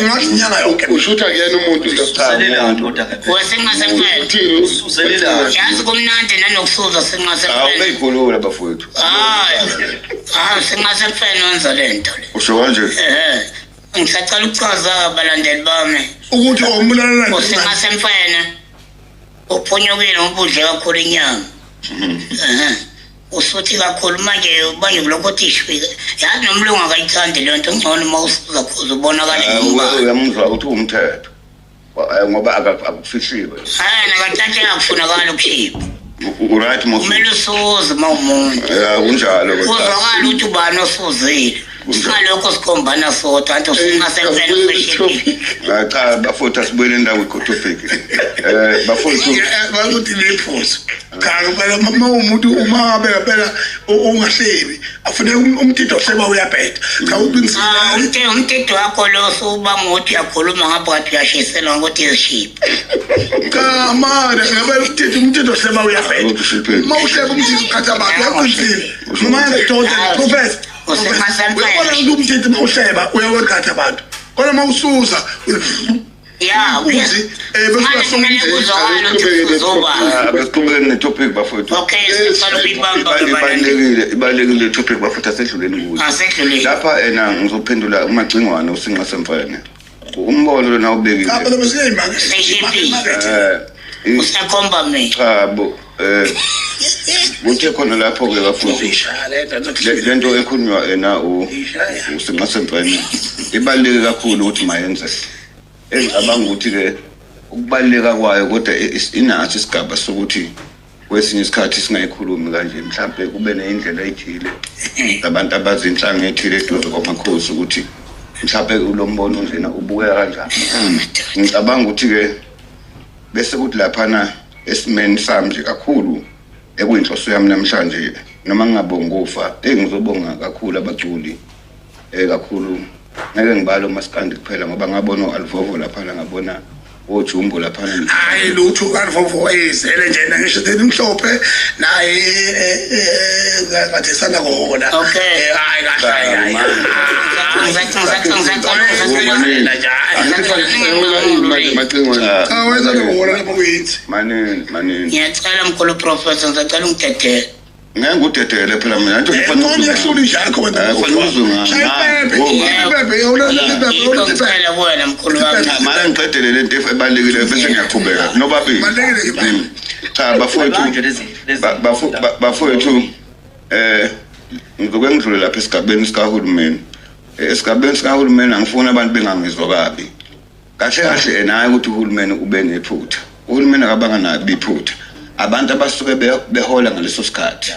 Ngingathi inyanga yonke. Usho ukuthi akuyena umuntu lo. Uselelani kodwa ngempela? Wesinqa semfene. Uthini? Uselelani? Yazi kumnandi nanokusuza sinqa Hawu semfene. beyikhulula bafowethu. Hayi. Hayi sinqa semfene wenza lento le. Usho kanje. Ehhe. Ngisacela ukuchaza abalandeli bami. Ukuthi ombulalana. Usinqa semfene. Uphunyukile ngoba udle kakhulu inyama. Ehhe. Usuthi kakhulu manje manje kulokho uthi ishwike. Yazi nomlungu akayithandi le nto, ngcono uma usuza khuza ubonakale ngombala. Uyamuzwa ukuthi umthetho. Ngoba akufihliwe. Hayi nakathathe akufunakala ukushipha. Uright mos. Kumele usuze uma umuntu. Ya kunjalo kodwa. Kuzwakala ukuthi ubani osuzile. Singalokho sikhombana sodwa anti usinqa semfene useshipile. Cha bafowethu asibuyele endawo topic. Bafowethu Bakuthi lephuzu. Cha phela uma umuntu uma ngabe phela ungahlebi afuneka umthetho ohleba uyabheda. Cha uqinisile. Umthetho wakho lo suba ngokuthi uyakhuluma ngapha kathi uyashisela ngokuthi izishipha. Cha manje ngabe umthetho ohleba uyabheda. Uma uhleba umthetho ukhatha abantu uyaqinisile. Noma ngedodana professor. Uyabona ukuthi umthetho uma uhleba uyawaqhatha abantu. Kodwa uma usuza Ya, uzi bese kumele kuzwakale ukuthi usuzoba. Besiqhubeke ne-topic bafowethu. Okay, sicela ukuyibamba abalandeli. Ibalulekile le topic bafowethu, asedluleni kuyo. Asedluleni. Lapha ena ngizophendula uMacingwane usinqa semfene. Umbono lona ubekile. Cha phela bese Seshipile. Usakhomba mina. Cha bo kuthe khona lapho ke bafowethu. Lento ekhulunywa ena usinqa semfene ibaluleke kakhulu ukuthi mayenze. Engicabanga ukuthi ke ukubaluleka kwayo kodwa inathi isigaba sokuthi kwesinye isikhathi singayikhulumi kanje, mhlambe kube nendlela ethile abantu abazinhlanga ethile eduze kwamakhosi ukuthi mhlambe ulombono njena ubukeka kanjani. Ngicabanga ukuthi ke bese kuthi laphana esimeni sami nje kakhulu ekuyinhloso yami namhlanje, noma ngingabonga ukufa, engizobonga kakhulu abaculi kakhulu. Ngeke ngibale uMaskandi kuphela ngoba ngabona uAlvovo laphana, ngabona oJumbo laphana. Hayi lutho uAlvovo ezele nje ngisho ukuthi imhlophe naye ngathi sana kuhola. Okay. Hayi kahle hayi. Cha wenza lokuhola lapho kuyithi. Manini. Ngiyacela mkhulu professor, ngicela ungidedele. Ngeke ngudedele phela mina into ngifuna ukuhlula injakho wena. Ngicela kuwena mkhulu wami. Manje ngiqedele lento ebalulekile bese ngiyaqhubeka. Nobabili. Cha bafowethu bafowethu ngizoke ngidlule lapha esigabeni sikahulumeni. Esigabeni sikahulumeni angifuni abantu bengangizwa kabi. Kahle kahle naye ukuthi uhulumeni ube nephutha. Uhulumeni akabanga nabi iphutha. Abantu abasuke behola ngaleso sikhathi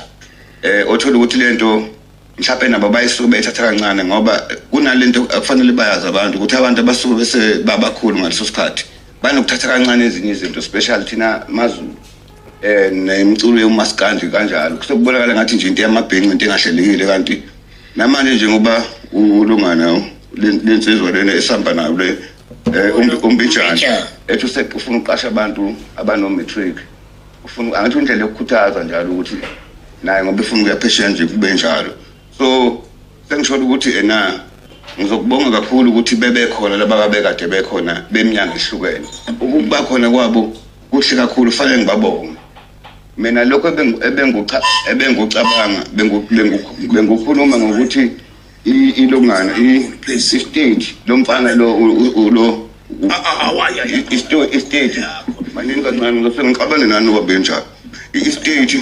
othola ukuthi lento mhlawumbe nabo bayisuke beyithatha kancane ngoba kunalento akufanele bayazi abantu ukuthi abantu abasuke bese babakhulu ngaleso sikhathi banokuthatha kancane ezinye izinto, especially thina maZulu nemiculo yomaskandi kanjalo. Kusokubonakala ngathi nje into yamabhinci into engahlelekile, kanti namanje njengoba ulungana lensizwa lena esihamba nayo le uMbijana ethi ufuna uqasha abantu abano-matric, ufuna angithi indlela yokukhuthaza njalo ukuthi naye ngoba efuna ukuya phesheya nje kube njalo. So sengisho ukuthi ena ngizokubonga kakhulu ukuthi bebekhona laba abekade bekhona beminyaka ehlukene. Ukuba khona kwabo kuhle kakhulu, fanele ngibabonge. Mina lokho ebengucabanga bengukhuluma ngokuthi ilungana i-stage lo mfana lo lo i-stage manini kancane ngizofika ngixabane nani ngoba benjalo i-stage.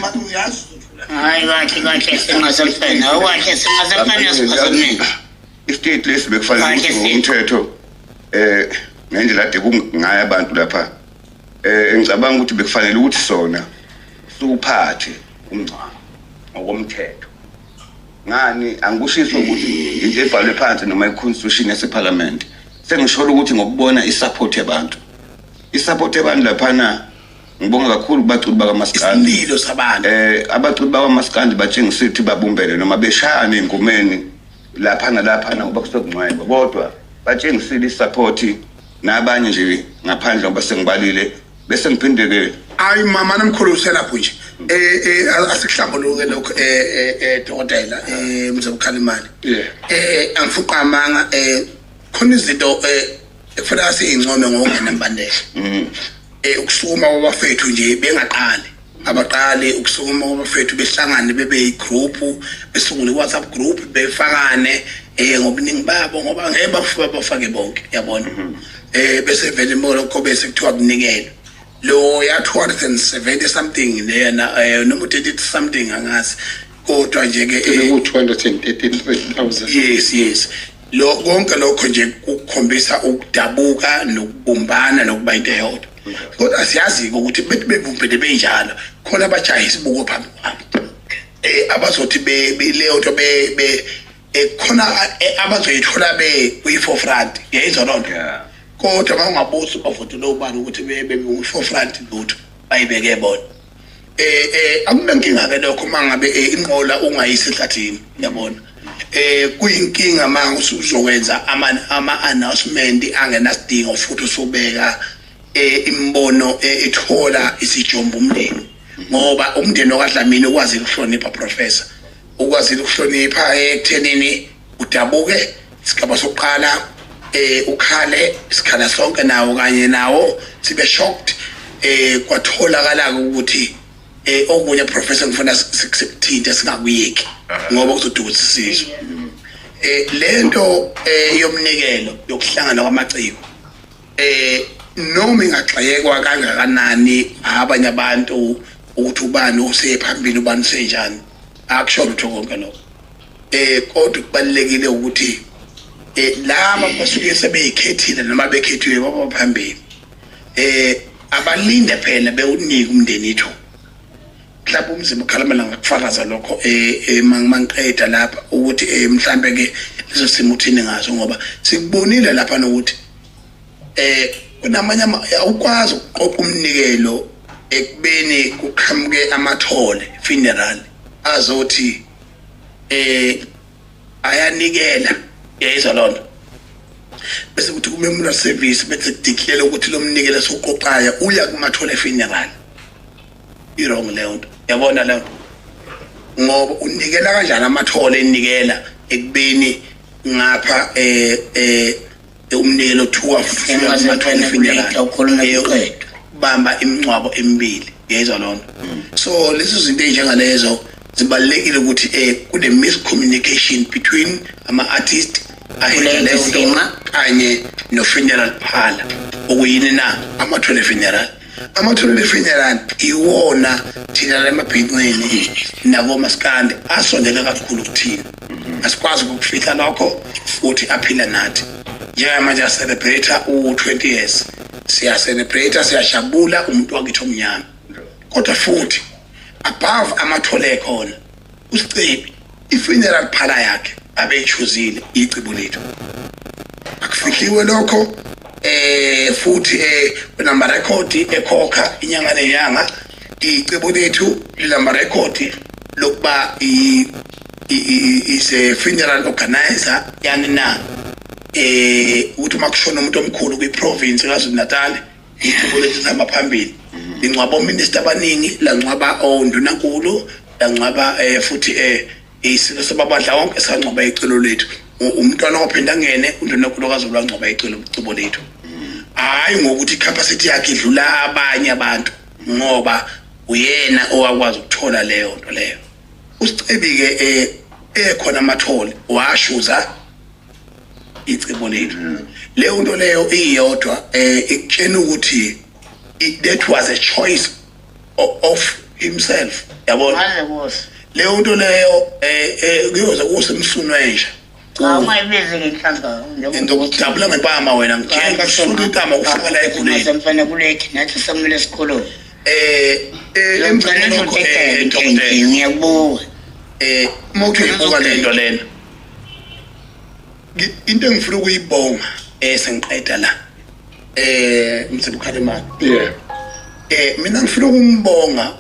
Hayi kahle kahle singasemfene, awukahle singasemfene siphazamile. I-state lesi bekufanele ukuthi ngomthetho ngendlela ade kungaye abantu lapha ngicabanga ukuthi bekufanele ukuthi sona siwuphathe umngcwabo ngokomthetho. Ngani angikushiso ukuthi into ebhalwe phansi noma i-constitution yaseParliament, sengisho ukuthi ngokubona i-support yabantu, i-support yabantu laphana. Ngibonga kakhulu kubaculi bakaMaskandi, isililo sabantu. Abaculi bakaMaskandi batshengisa ukuthi babumbene noma beshayana engomeni lapha nalaphana ngoba kusekungcweba, kodwa batshengisile i-support nabanye nje ngaphandle ngoba sengibalile bese ngiphinde ke. Hayi mama namkhulu uselapho nje asikuhlambuluke lokho dokotela mzobukhala imali. Angifuqa amanga khona izinto Ekufanele siyincome ngokungenambandela. Ukusukuma kwabafethu nje bengaqali. Abaqali ukusukuma kwabafethu behlangane bebe yigroup, besungule WhatsApp group befakane ngobuningi babo ngoba ngeke bafake bonke, yabona. Bese vele lokho bese kuthiwa kunikelwe. Lo ya 270 something lena noma 30 something angazi. Kodwa nje ke ku 233,000. Yes, yes. Lo konke lokho nje kukhombisa ukudabuka nokubumbana nokuba into eyodwa. Kodwa siyazi ukuthi bethi bebumbene benjalo khona abajaha isibuko phambi kwabo. Abazothi leyo nto be khona abazoyithola be kwi-forefront. Yayizwa loo nto. Kodwa mawungabuza bavotele ubani ukuthi bebe kwi-forefront lutho bayibeke bona. Akunankinga ke lokho mangabe inqola ungayisi ehlathini, yabona. Kuyinkinga manje usuzokwenza ama announcement angenasidingo futhi usubeka imbono ethola isijombo umndeni, ngoba umndeni okaDlamini ukwazi ukuhlonipha professor, ukwazi ukuhlonipha ekuthenini udabuke isigaba sokuqala, ukhale isikhala sonke nawo kanye nawo sibe shocked. Kwatholakala ukuthi okunye professor ngifuna sikuthinte singakuyeki ngoba kuzodukuza isizwe. Lento yomnikelo yokuhlangana kwamaciko noma ingaxayekwa kangakanani abanye abantu ukuthi ubani usephambili ubani usenjani, akusho lutho konke lokho. Kodwa kubalekile ukuthi laba basuke sebeyikhethile noma bekhethiwe baba phambili, abalinde phela bewunike umndeni ithuba. Mhlawumbe umzimba ukhalamela ngakufakaza lokho mangiqeda lapha ukuthi mhlambe ke leso simo uthini ngaso, ngoba sikubonile lapha nokuthi kunamanye awukwazi ukuqoqa umnikelo ekubeni kuqhamuke amathole funeral azothi ayanikela, yayizwa loo nto, bese kuthi kumemula service bese kudeclare ukuthi lo mnikelo soqoqayo uya kumathole funeral. I-wrong leyo nto, yabona leyo nto, ngoba unikela kanjani amathole enikela ekubeni ngapha umnikelo kuthiwa amathole funeral bamba imingcwabo emibili, yayizwa loo nto. So lezo zinto enjengalezo zibalulekile ukuthi kune miscommunication between ama-artist kanye no-funeral parlor, okuyini na amathole funeral. Amathole funeral iwona thina lemabhinqeni nakomaskandi asondele kakhulu kuthina, asikwazi ukufihla lokho futhi aphila nathi. Njengamanje celebrate u-20 years, siya celebrate siyajabula umuntu wakithi omnyama, kodwa futhi above amathole khona uSicebi i-funeral parlor yakhe abeyishuzile icebo lethu, akufihliwe lokho. Futhi kunama record ekhokha inyanga nenyanga, icebo lethu lilama record lokuba is a funeral organizer, yani na ukuthi makushona umuntu omkhulu kwi-province KwaZulu Natal icebo lethu lihamba phambili, lingcwaba ominister abaningi, langcwaba ondunankulu, langcwaba futhi isilo sababadla wonke sangcwaba icelo lethu. Umntwana ophinda ngene undunankulu kaZulu angcwaba icebo lethu, hayi ngokuthi icapacity yakhe idlula abanye abantu, ngoba uyena owakwazi ukuthola leyo nto leyo. uSicebi ke ekhona amathole washuza icebo lethu. Leyo nto leyo iyodwa ikutshena ukuthi that was a choice of himself, yabona. Leyo nto leyo kuyoze kusemsuno entsha. Ungayibizi ngenhlanhla ngidabula ngempama wena, ngitshela usuka intama ufika la ekhuleni mfana kulekhi nathi samele esikolweni. Ngiyakubuka uma uthi uyibuka le nto lena, into engifuna ukuyibonga sengiqeda la Mzimba Khalimane, mina ngifuna ukumbonga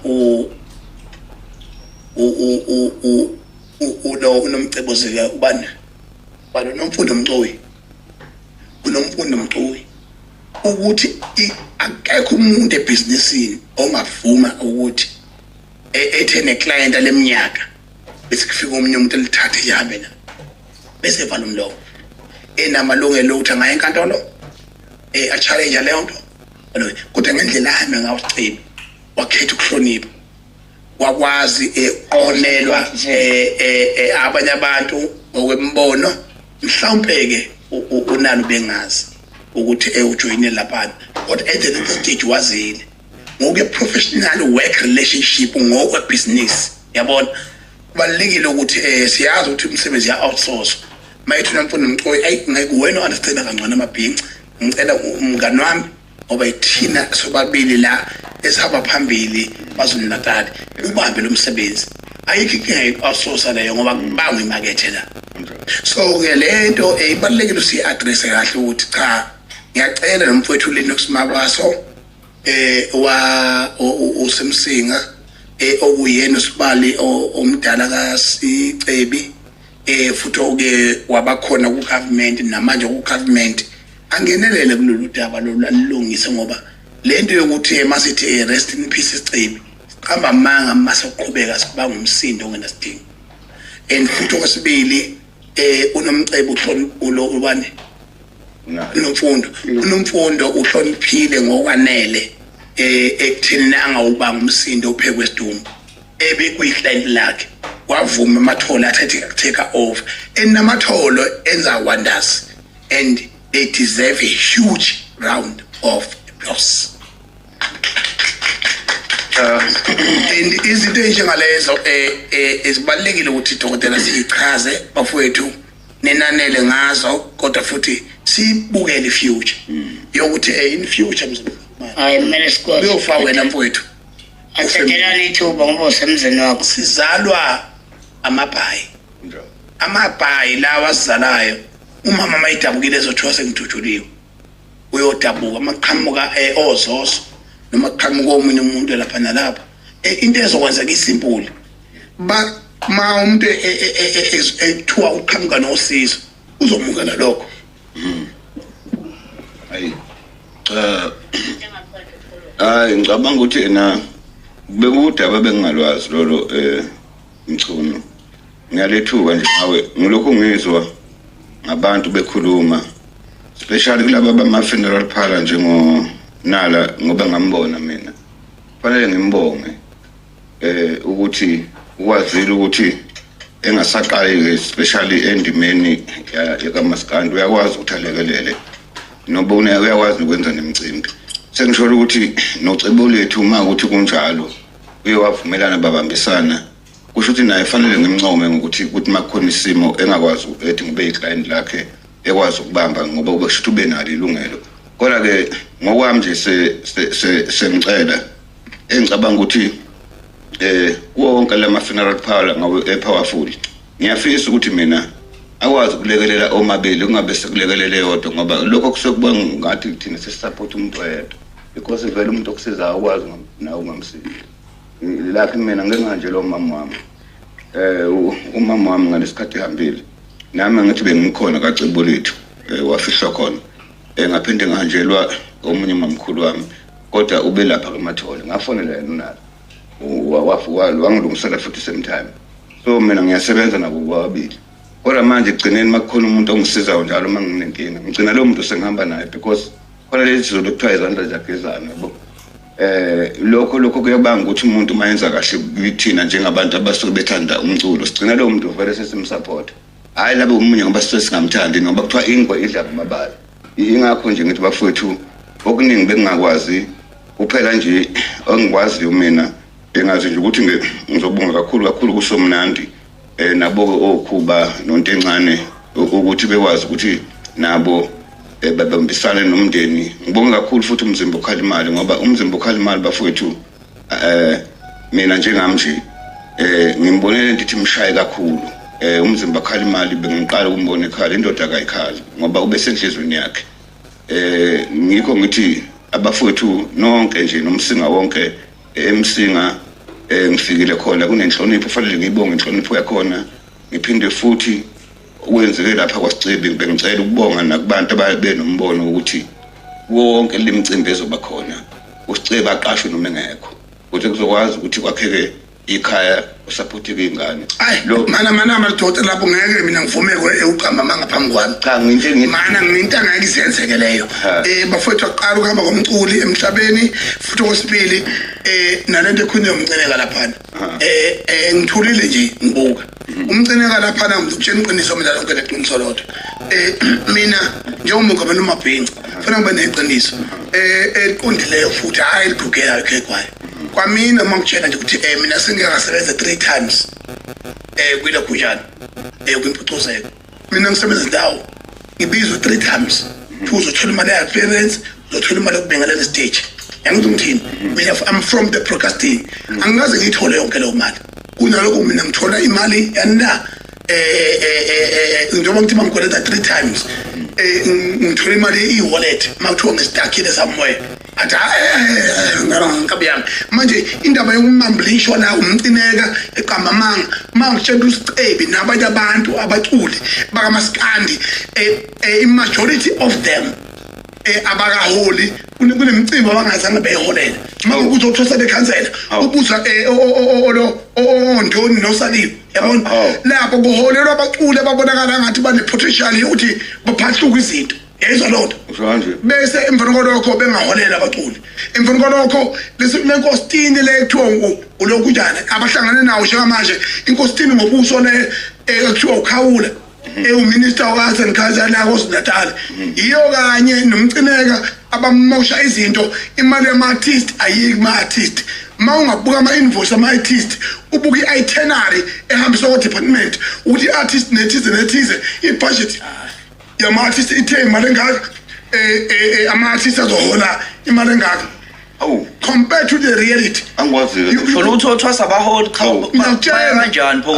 ulo uNomcebo Zika, ubani bani uNomfundo Mcoyi, uNomfundo Mcoyi, ukuthi akekho umuntu ebhizinisini ongavuma ukuthi ethe neclient leminyaka bese kufika omunye umuntu elithathe ihambe na bese evala umlomo, enamalungelo ukuthi angaya enkantolo, A-challenge leyo nto. Kodwa ngendlela ahambe ngawo uSicebi wakhetha ukuhlonipha, wakwazi uqonelwa abanye abantu ngokwembono. Mhlawumbe ke unalo bengazi ukuthi ujoyine laphana, kodwa at the next stage wazile ngokuye professional work relationship ngokwe business. Yabona, kubalulekile ukuthi siyazi ukuthi umsebenzi ya outsource. Mayethu namfundo Mcoyi, ayi ngeke wena understand kangcono amabhinci. Ngicela umngani wami ngoba ithina sobabili la esihamba phambili KwaZulu Natal ubambe lo msebenzi. Ayikho inkinga yoku-outsource leyo ngoba kubangwa imakethe la. So ke lento ibalulekile siyi-address kahle ukuthi cha, ngiyacela nomfowethu Lennox Mabaso wa usemsinga okuyena usibali omdala kaSicebi futhi oke wabakhona ku government namanje ku government, angenelele kulolu daba lolu alilungise, ngoba lento yokuthi masithi rest in peace Sicebi siqamba amanga mase uqhubeka sibanga umsindo ongenasidingo. And futhi okwesibili uNomcebo uhlonipho uNomfundo uhloniphile ngokwanele ekutheni angawubanga umsindo ophekwe esidumbu ebekuyiclient lakhe, wavuma amatholo athathe take over, and namatholo enza wonders and they deserve a huge round of applause. And izinto enjengalezo ezibalulekile ukuthi dokotela siyichaze bafowethu nenanele ngazo, kodwa futhi sibukele future yokuthi in future hayi kumele sikwazi uyofa wena mfowethu. Athathelani ithuba ngoba usemzini wakho. Sizalwa amabhayi, amabhayi lawa asizalayo. Umama mayidabukile ezothiwa sengijujuliwe, uyodabuka amaqhamuka ozoso noma qhamuka omunye umuntu lapha nalapha. Into ezokwenzeka isimpuli ba ma umuntu ethiwa uqhamuka nosizo uzomukela lokho. Hayi hayi ngicabanga ukuthi ena bekudaba bengingalwazi lolo Mchunu. Ngiyalethuka nje ngawe ngilokhu ngizwa ngabantu bekhuluma, especially kulaba bama funeral parlor njengo Nala, ngoba ngambona mina. Fanele ngimbonge ukuthi ukwazile ukuthi engasaqali especially endimeni yakaMaskandi uyakwazi ukuthi alekelele noba uyakwazi ukwenza nemicimbi. Sengisho ukuthi nocebo lethu uma ukuthi kunjalo uye wavumelana babambisana, kusho ukuthi naye fanele ngimncome ngokuthi ukuthi makukhona isimo engakwazi ethi ngibe iclient lakhe ekwazi ukubamba ngoba ube kusho ube nalo ilungelo. Kodwa ke ngokwami nje sengicela engicabanga ukuthi kuwo wonke lama funeral parlor ngabe powerful, ngiyafisa ukuthi mina akwazi ukulekelela omabili kungabe sekulekelele yodwa, ngoba lokho kusuke kuba ngathi thina sesisupport umuntu oyedwa, because vele umuntu okusizayo ukwazi nawe ungamsiza. Lakhe mina ngeke nganje lo mama wami umama wami ngalesikhathi ehambile nami ngithi bengikhona kaCebo lethu wafihlwa khona, ngaphinde ngahanjelwa omunye mamkhulu wami kodwa ube lapha kaMathole, ngafonela yena unalo wangilungisela futhi same time. So mina ngiyasebenza nabo bobabili, kodwa manje ekugcineni makukhona umuntu ongisizayo njalo uma nginenkinga ngigcina lowo muntu sengihamba naye, because khona lezi zolo kuthiwa izandla ziyagezana yabo. Lokho kuyabanga ukuthi umuntu uma yenza kahle kithina njengabantu abasuke bethanda umculo sigcina lowo muntu vele sesimsupport, hhayi labo omunye ngoba sisuke singamthandi, ngoba kuthiwa ingwe idla kumabala. Ingakho nje ngithi bafowethu okuningi bengingakwazi kuphela nje engikwaziyo mina engazi nje ukuthi ngizobonga kakhulu kakhulu kuSomnandi nabo okhuba nontencane ukuthi bekwazi ukuthi nabo babambisane nomndeni. Ngibonga kakhulu futhi umzimba okhala imali, ngoba umzimba okhala imali bafowethu mina njengami nje ngimbonele ndithi mshaye kakhulu. Umzimba okhala imali bengiqala ukumbona ekhala, indoda akayikhali ngoba ube senhlizweni yakhe. Ngikho ngithi abafowethu nonke nje nomsinga wonke emsinga ngifikile khona kunenhlonipho, fanele ngiyibonge inhlonipho yakhona. Ngiphinde futhi okwenzeke lapha kwaSicebi bengicela ukubonga nakubantu ababenombono ukuthi wonke lemicimbi ezoba khona uSicebi aqashwe noma engekho, ukuthi kuzokwazi ukuthi kwakheke Ikhaya usupport ingane. Lo mana mana madoda lapho ngeke mina ngivume uqamba manga phambi kwami. Cha nginto ngithi mana nginto angeke izenzeke leyo. Bafowethu aqala ukuhamba komculi emhlabeni futhi okwesibili nalento ekhulunywa yomcineka laphana. Ngithulile nje ngibuka. Umcineka laphana ngizokutshela iqiniso mina lonke leqiniso lodwa. Mina njengomongameli uMabhinca kufanele ngibe neqiniso eliqondileyo futhi hayi eligugelayo ekhekwayo. Kwamina mangitshela nje ukuthi mina sengike ngasebenza 3 times kwilokhunjana kwimpucuzeko. Mina ngisebenza ndawo ngibizwa 3 times uzothola imali ye-appearance, uzothola imali yokubingelela stage. Yangithi ngithini mina I'm from the broadcasting, angikaze ngiyithole yonke leyo mali. Kunalokho mina ngithola imali yanina njengoba ngithi mangikweleta 3 times ngithola imali i-wallet makuthiwa ngistakile somewhere. Athi nkabi yami manje indaba yokumamblishwa la umcineka eqamba amanga mangitshela uSicebi nabanye abantu abaculi bakamaskandi i-majority of them abakaholi kunemicimbi abangazange beyiholela. Uma uzothosa bekhansela ubuza Ntoni noSaliwe yabona lapho kuholelwa abaculi ababonakala ngathi bane-potential yokuthi baphahluke izinto. Yezwa loo nto bese emveni kwalokho bengaholela abaculi. Emveni kwalokho lenkositini le ekuthiwa ulokunjani abahlangane nawo njengamanje inkositini ngobuso le ekuthiwa uKhawula ewuminister wa-Arts and Culture la KwaZulu-Natal iyo kanye nomcineka abamosha izinto. Imali yama-artist ayiki kuma-artist. Ma ungabuka ama-invoice ama-artist ubuka i-itinerary ehambiswa kwa-department ukuthi i-artist nethize nethize i-budget yama-artist ithe imali engaka, ama-artist azohola imali engaka. Compared to the reality. Angikwazi. Shona uthi othwasa abaholi cha baya kanjani pho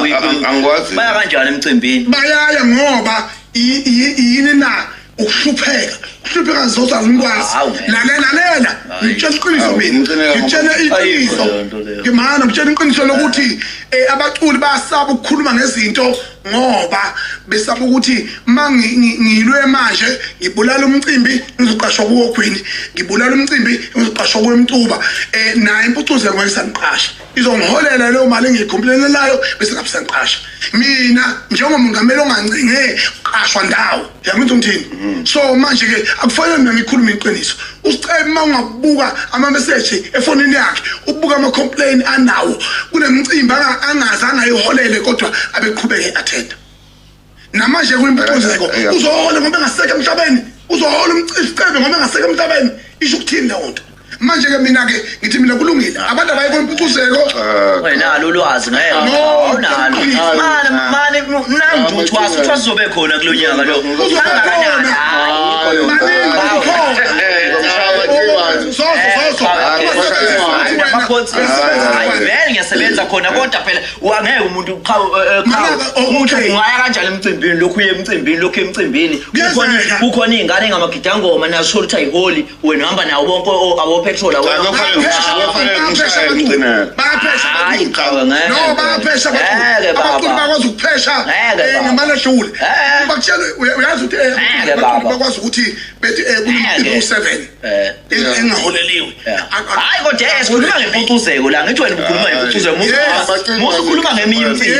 angikwazi. Baya kanjani emcimbini? Bayaya ngoba yini na ukuhlupheka. Ukuhlupheka zodwa azikwazi. Lalela ngitshela iqiniso mina. Ngitshela iqiniso. Ngimana ngitshela iqiniso lokuthi abaculi bayasaba ukukhuluma ngezinto ngoba besaba ukuthi mangilwe manje ngibulala umcimbi ngizoqashwa kuwo Queen, ngibulala umcimbi ngizoqashwa kuweMtuba, naye impucuzeko ngeke sangiqasha, izongiholela leyo mali engiyicomplainelayo bese ngabe sangiqasha. Mina njengomongameli ongancinge qashwa ndawo yangizwa ngithini. So manje ke akufanele mina ngikhulume iqiniso. USicebi uma ungabuka ama-message efonini yakhe ubuka ama-complaint anawo kunemicimbi angaze angayiholele kodwa abeqhubeke attend. Namanje kuyimpucuzeko uzohola ngoba engasekho emhlabeni, uzohola umcimbi ngoba engasekho emhlabeni. Isho ukuthini leyo nto? Manje ke mina ke ngithi mina kulungile abantu abaye kwimpucuzeko. Wena ulwazi ngeke awunalo. Mane nangu uthwasa uthwasa uzobe khona kulonyaka lo. Vele ngiyasebenza khona kodwa phela wangeke umuntu umuntu ungaya kanjani emcimbini lokhu uye emcimbini lokhu emcimbini kukhona iy'ngane engamagidangoma nazo ukuthi ayiholi wena uhamba nawo bonke abo-petrol No bayaphesha abaculi bakwazi ukuphesha ngemali edlule. Bakutshela uyazi ukuthi bakwazi ukuthi bethi kunomcimbi u-7 engaholeliwe. Hayi kodwa sikhuluma ngempucuzeko la ngithi wena ukhuluma ngempucuzeko musu ukhuluma ngeminye imicimbi.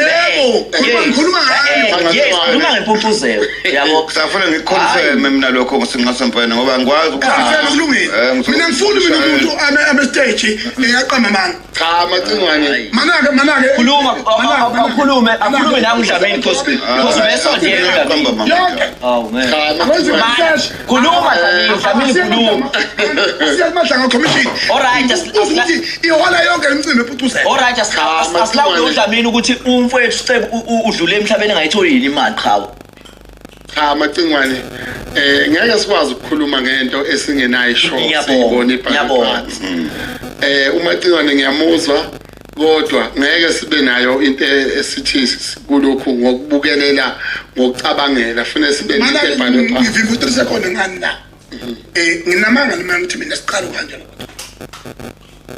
Yebo ngikhuluma ngayo. Yes khuluma ngempucuzeko yabo. Kusafuna ngiconfirm mina lokho ngosinqasemfana ngoba ngikwazi ukuthi kulungile. Mina ngifuna mina umuntu ame stage eyaqamba manga. Cha Macingwane manake khuluma akhulume akhulume la uDlamini because besondele uDlamini. Awu man. Khuluma Dlamini khuluma. Siyakumadlanga commission. All right ukuthi ihola yonke imicimbi epucuzeko. All right asilawule uDlamini ukuthi umfowethu Sicebi udlule emhlabeni engayitholi yini imali qhawe. Cha Macingwane ngeke sikwazi ukukhuluma ngento esingenayo sure siyibona ibhali. uMacingwane ngiyamuzwa kodwa ngeke sibe nayo into esithi kulokhu ngokubukelela ngokucabangela fune sibe nento ebhalwe phansi. Ngivimba u3 seconds ngani la. Nginamanga noma ngithi mina siqala kanjalo.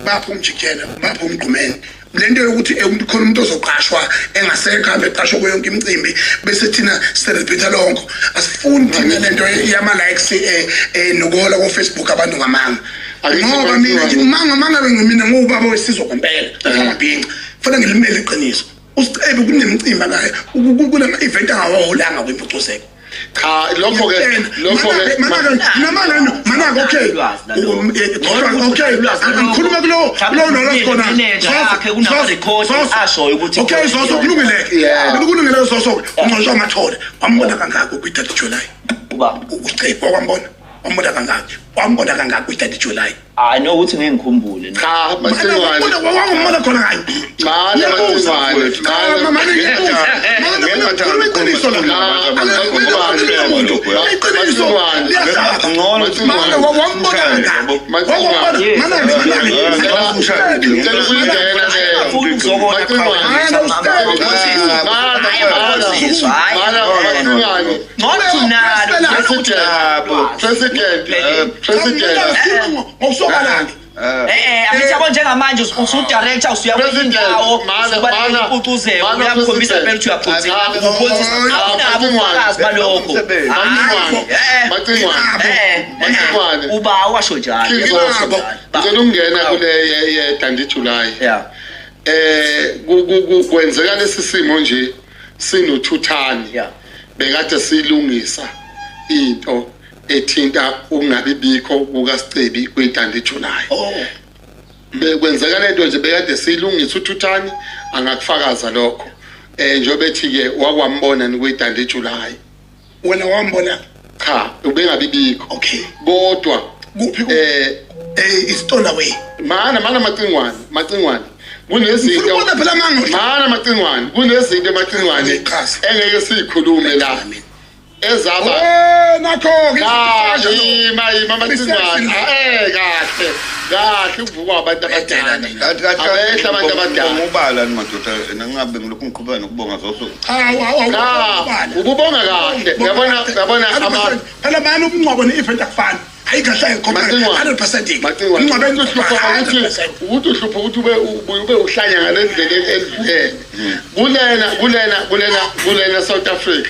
Bapha umjikela, bapha umgqumeni. Lento yokuthi umuntu khona umuntu ozoqashwa engasekho abe eqashwa kuyo yonke imicimbi bese thina celebrate lonke. Asifuni thina lento yama likes nokuhola ku Facebook abantu ngamanga. Ngoba mina nje manga mina ngubaba wesizwe ngempela. Ngamabhinca. Kufanele ngilimele iqiniso. Usicebi kunemicimbi ngaye kunama event angawaholanga kwimpucuzeko. Cha lokho ke manaka okay okay ngikhuluma kulo nolwazi khona kunama-record ashoyo ukuthi okay Zoso kulungile kulungile Zoso unqoshwa amathole wambona kangaka kwi-30 July uba uCebo wambona kangaka kwi-30 July. Hayi no ukuthi ngeke ngikhumbule. Cha Macingwane wangibona khona kanye. Cha Macingwane iqiniso la. Iqiniso liyahlaba. Mana wambona kangaka. Mana President angithi yabo njengamanje usu-director usuya kwindawo usubalela uyakhombisa phela ukuthi uyaphonsisa awunabo ubufakazi balokho. Macingwane uba washo njalo ngicela ukungena kule ye-Dundee July. Kwenzeka lesi simo nje sinothuthani bekade silungisa into ethinta ukungabi bikho kukaSicebi kwi-Dundee July. Bekwenzeka lento nje bekade siyilungisa uthuthani angakufakaza lokho. Njengoba ethi ke wakwambona kwi-Dundee July. Wena wambona? Cha, ubengabi bikho. Okay. Kodwa kuphi is away. Mana Macingwane kunezinto mana Macingwane kunezinto Macingwane engeke siyikhulume la. Ezaba nakho ima Macingwane kahle kahle ukuvukwa abantu abadala abehla abantu abadala ngubala ni madoda nangabe ngilokhu ngiqhubeka nokubonga Zoso. Cha ububonga kahle yabona ama phela manje ubungcwabo ne-event akufani ayikahle 100% Macingwane ukuthi uhlupha ukuthi ube uhlanya ngalendlela edlulele kulena South Africa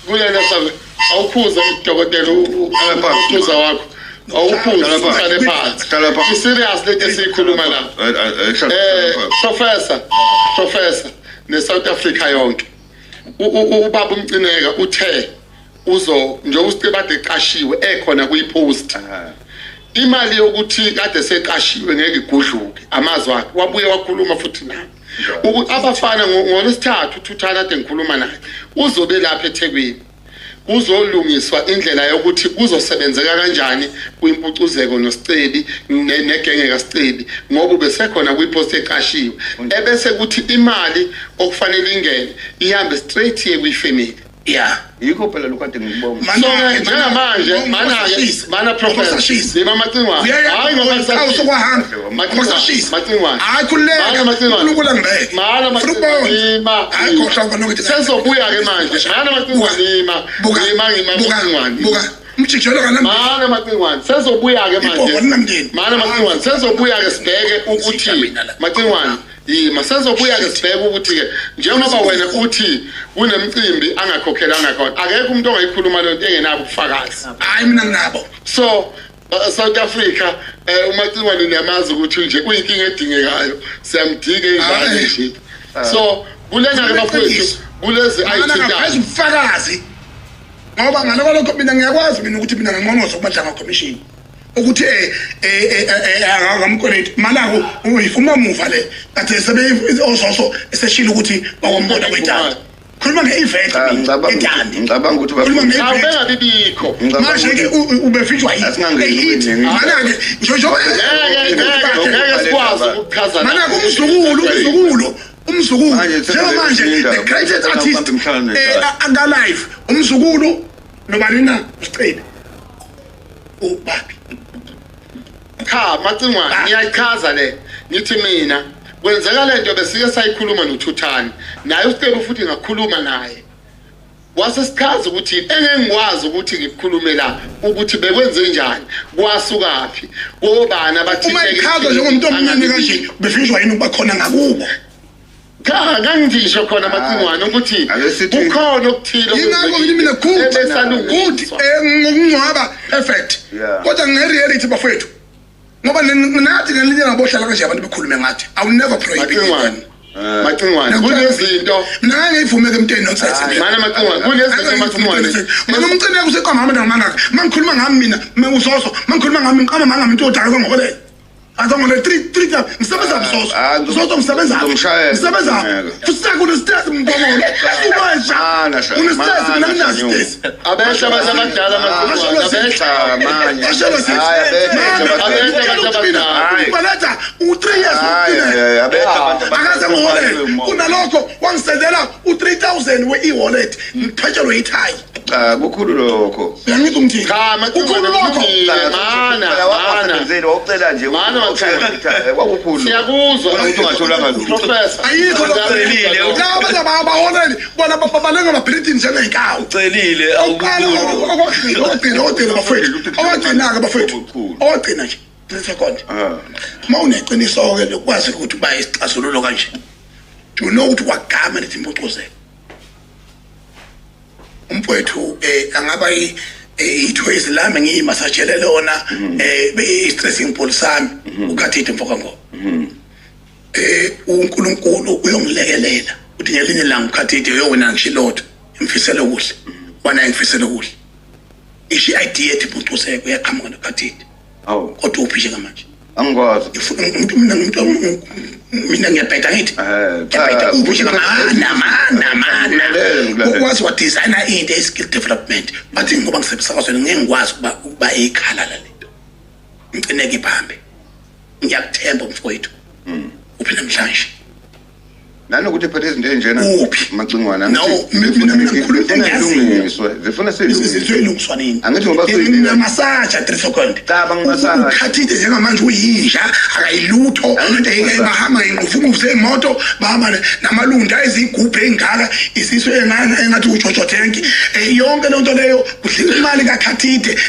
kulena South awukhuza udokotela ukhuza wakho awukhuza uhlale phansi i-serious lento esiyikhuluma la. Professor ne South Africa yonke ubaba uMcineka uthe uzo njengoba uSicebi ade eqashiwe ekhona kuyipost imali yokuthi kade seqashiwe ngeke igudluke amazwi akhe wabuye wakhuluma futhi nami ukuthi abafana ngolwesithathu uthuthana ade ngikhuluma naye uzobe lapha eThekwini kuzolungiswa indlela yokuthi kuzosebenzeka kanjani kwimpucuzeko noSicebi negenge kaSicebi ngoba ubesekhona kwipost eqashiwe ebese kuthi imali okufanele ingene ihambe straight ye kwifamily. Yeah. Yikho phela lokho kade ngibonga. So njengamanje mana professor Sima Macingwane hayi ngoba usokwahamba Macingwane hayi khululeka uNkulunkulu angibeke mana Macingwane hayi khohlwa ngokuthi sezobuya ke manje mana Macingwane ima Macingwane buka umjikijelo kana mana Macingwane sezobuya ke manje mana Macingwane sezobuya ke sibheke ukuthi Macingwane yima sezobuya ke sibheke ukuthi ke njengoba wena uthi kunemicimbi angakhokhelanga khona akekho umuntu ongayikhuluma lento engenabo ubufakazi. Hayi mina nginabo. So South Africa uMacingwane niyamazi ukuthi nje kuyinkinga edingekayo siyamdinga ingane nje. So kulena ke bafowethu kulezi ayithintayo ubufakazi ngoba ngaloko lokho mina ngiyakwazi mina ukuthi mina nginqonoza kuMadlanga Commission ukuthi akamkweleti malako uyifuma muva le kade sebe ozoso eseshilo ukuthi bakwambona kwetanda khuluma nge-event edandi ngicabanga ukuthi bengabibikho manje ke ubefishwa yini mana-ke ngeke sikwazi ukuchaza mana-ke umzukulu njengamanje the greatest artist angalive umzukulu nobani na uSicebi ubabi. Cha Macingwane ngiyayichaza le ngithi mina kwenzeka lento besike sayikhuluma noThuthani naye uSicebi futhi ngakhuluma naye wase sichaza ukuthi engengikwazi ukuthi ngikukhulume la ukuthi bekwenze njani kwasukaphi kobani abathinteke uma ichaza njengomuntu omncane kanje befishwa yini ukuba khona ngakubo. Cha ngangisho khona Macingwane ukuthi kukhona okuthile ingakho mina good ngokungcwaba perfect kodwa nge-reality bafowethu Ngoba nathi ngelinye ngabohlala kanje abantu bekhulume ngathi. I will never prohibit Macingwane. it. Macingwane, kunezinto Mina ngeke ngiyivume ke emnteni nonsense. Mana Macingwane, kunezinto Macingwane. Mina umcine kuseqamba abantu ngamangaka. Mangikhuluma ngami mina, uzoso, mangikhuluma ngami ngiqamba mangami into odaka kwangiholela. Azongole 3 3 times ngisebenza msoso. Ah, Msoso ngisebenza. ngizomshayela. Ngisebenza. Ngeke. Futhi sakho une-stress mngomolo. Subayisha. Mana, sha- Une-stress mina mana, nginaso sha- stress. Abehla abantu abadala Macingwane, abehla. Cha, manje. Bashelo sithi. Hayi, abehla abantu Abehla abantu abadala. Hayi. Baletha u3 years Hayi, umcine. hayi, abehla abantu abadala. Akaze ngiholele. Kunalokho wangisendela u3000 we-e-wallet ngiphatshelwe yithayi. Cha, kukhulu lokho. Uyangizwa umthini? Cha, Macingwane, Kukhulu lokho. kulungile. Mana, Phela mana. wawusebenzile, wawucela nje. Mana, Macingwane. Kwakukhulu. Siyakuzwa. Ukuthi ungatholanga lutho. Professor. Ayikho lokho. Ucelile. Laba abantu abaholeli bona babalenga amabhilidi njengey'nkawu. Ucelile Oqala okugcina okugcina okugcina bafowethu. Owagcina-ke bafowethu. Okukhulu. Owagcina nje. 3 second. Ah. Uma uneqiniso-ke lokwazi ukuthi uba isixazululo kanje. Do you know ukuthi kwagama lethi impucuzeko? Umfowethu angaba ithoyizi lami ngiyimasajele lona i-stressing ball sami ukhathide mfoka ngoba. uNkulunkulu uyongilekelela ukuthi ngelinye ilanga ukhathide uyowina ngisho ilotho ngimfisele kuhle. Wena ngifisele kuhle. Isho i-idea ethi impucuzeko iyaqhamuka nokhathide. Awu, Kodwa uphi njengamanje? angikwazi. Umuntu mina umuntu mina ngiyabheda ngithi ngiyabheda cha, uphi njengamana mana mana Ngilalela, ngilalela. ukwazi wadesigna into e-skill development bathi ngoba ngisemsakazweni ngeke ngikwazi ukuba ikhalala lento ngicineke ibhambe ngiyakuthemba mfowethu uphi namhlanje Nanokuthi phela izinto ezinjena Uphi? Macingwane. No, mina ngikhuluma into zifuna engiyaziyo. zilungiswe, zifuna silungiswe. Izinto nini? Angithi ngoba suyibika. Ngiyamasaja 3 second. Cha, bangimasaja. Ukhathide njengamanje uyinja akayilutho. Angithi Bahamba ngey'nqufunqufu zey'moto bahamba namalunda ezigubhu ey'ngaka isisu engathi ujojo tank. Yonke lento leyo kudliwa imali kakhathide.